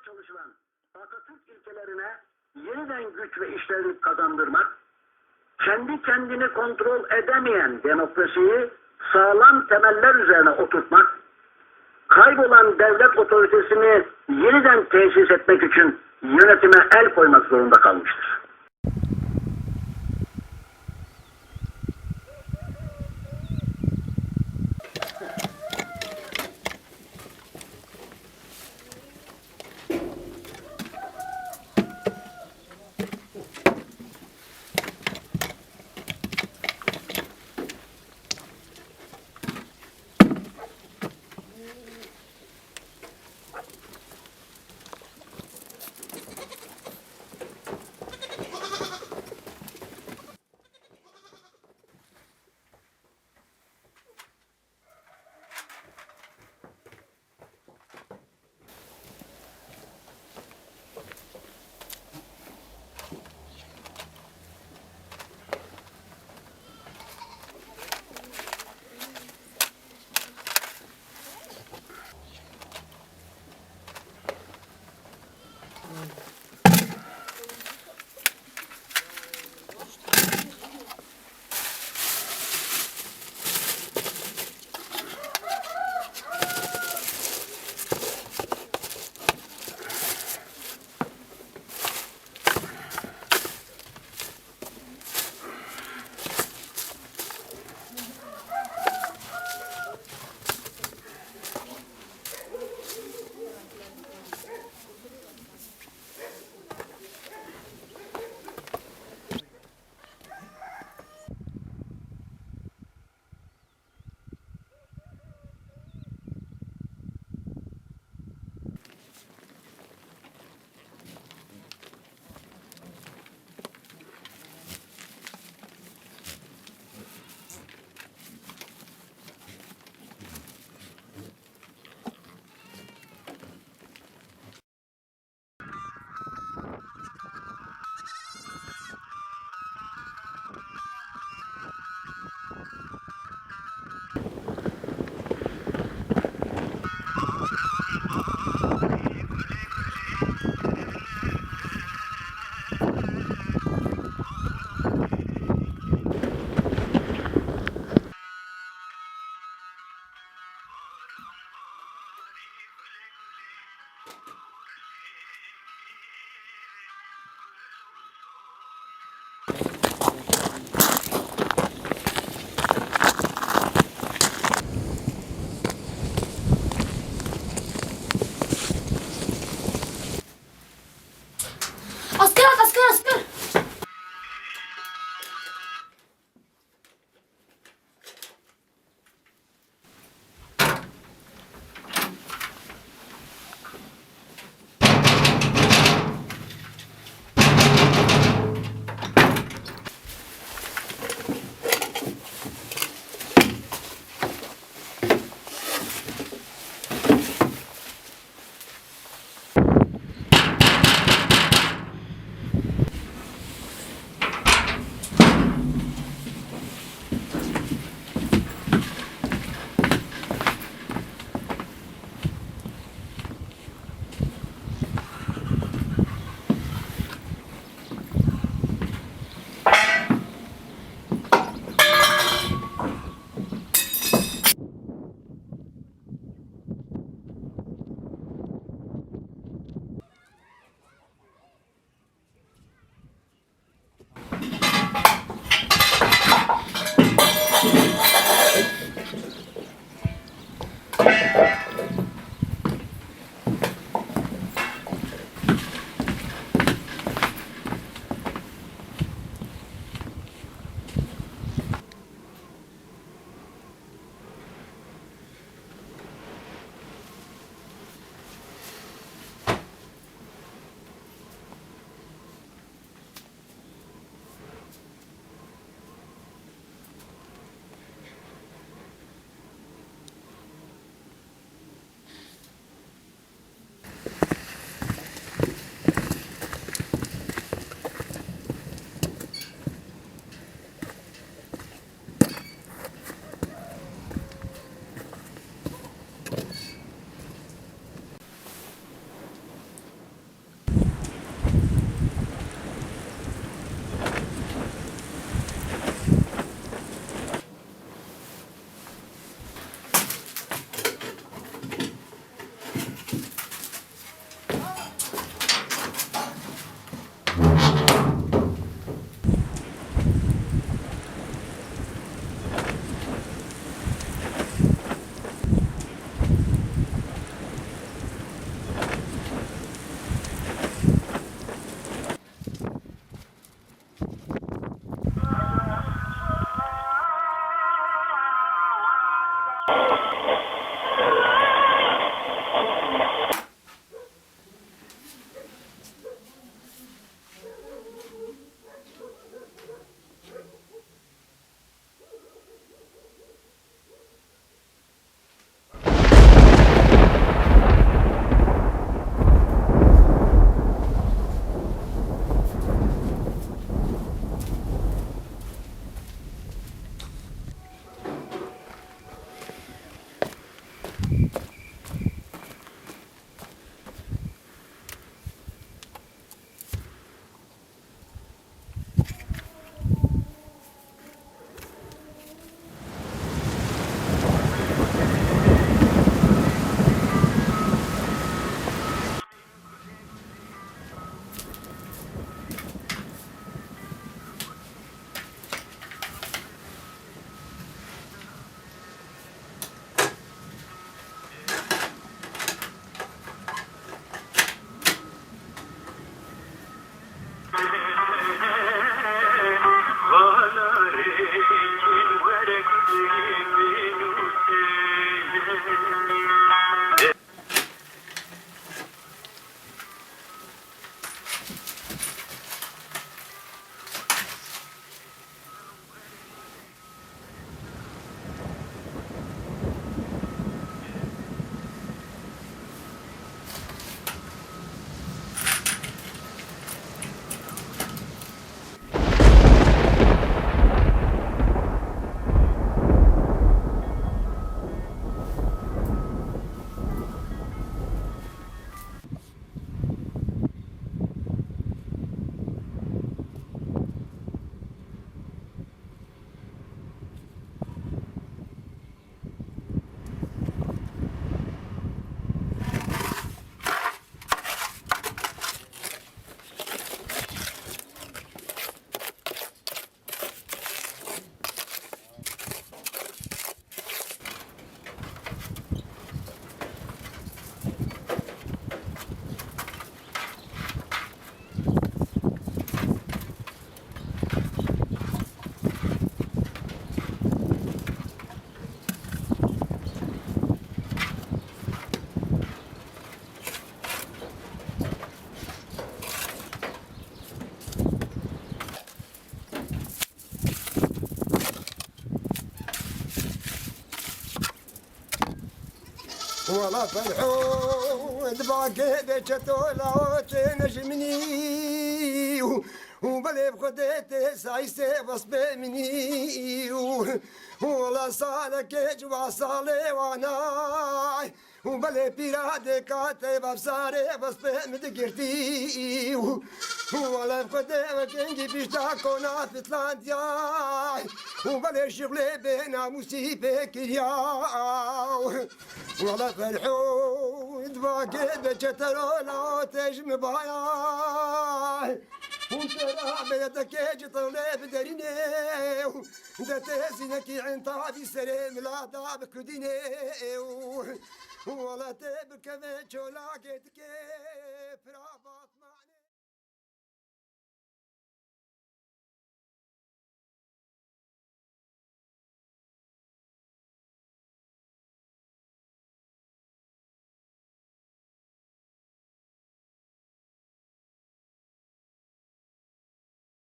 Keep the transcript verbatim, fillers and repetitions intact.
çalışılan Atatürk ilkelerine yeniden güç ve işlevlik kazandırmak, kendi kendini kontrol edemeyen demokrasiyi sağlam temeller üzerine oturtmak, kaybolan devlet otoritesini yeniden tesis etmek için yönetime el koymak zorunda kalmıştır. Asker at, asker, asker! Wala Ferhûd bagê de çetola o tê nejminî û, û belê bi Xwedê tê sayîsê vespê minî û, û wala salekê ciwa salê wanay û belê pîra dê katê vefsarê vespê min digirtî û, û wala bi Xwedê wekengî pişta kona fitlandiyay û belê şixlê bê namûsî pê kiriya. Wala Ferhûd bagê de çetero la têj mi baya. Hûn tera bê de kê ci tewlê bi derînê. De tê zînekî entavî serê milada bi kudînê. Wala tê bikeve çolakê dikê.